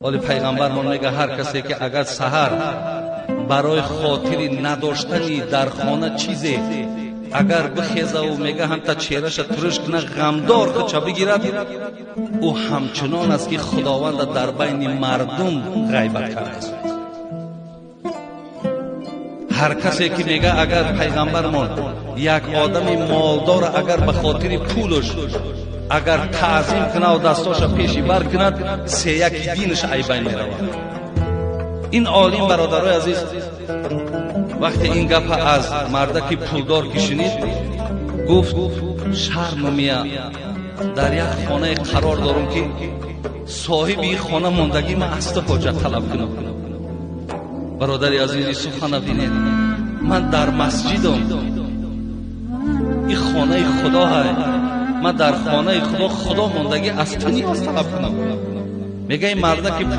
Оли пайғамбармон мега, ҳар касе ки агар саҳар барои хотири надоштани дар хона чизе агар бихезаву, мега, ҳамта чеҳраша туруш куна, ғамдор худша бигирад, ӯ ҳамчунон аст, ки Худованда дар байни мардум ғайбат кардааст. Ҳар касе ки, мега, агар пайғамбармон як одами молдора агар ба хотири пулаш агар таъзим кунаву дастоша пеши бар кунад, сеяки динаш айбайн меравад. Ин олим, бародарои азиз, вақте ин гапа аз мардаки пулдор ки шунид, гуфт: «Шарму мия, дар як хонае қарор дорам, ки соҳиби ин хона мондагӣ, ман аз ту ҳоҷат талаб кунам». Бародари азизи, сухана бинед: ман дар масҷидам, ин хонаи Худо ҳай, ман дар хонаи Худо, Худо мондагӣ аз ту ниёз талаб кунам? Мега ин марда ки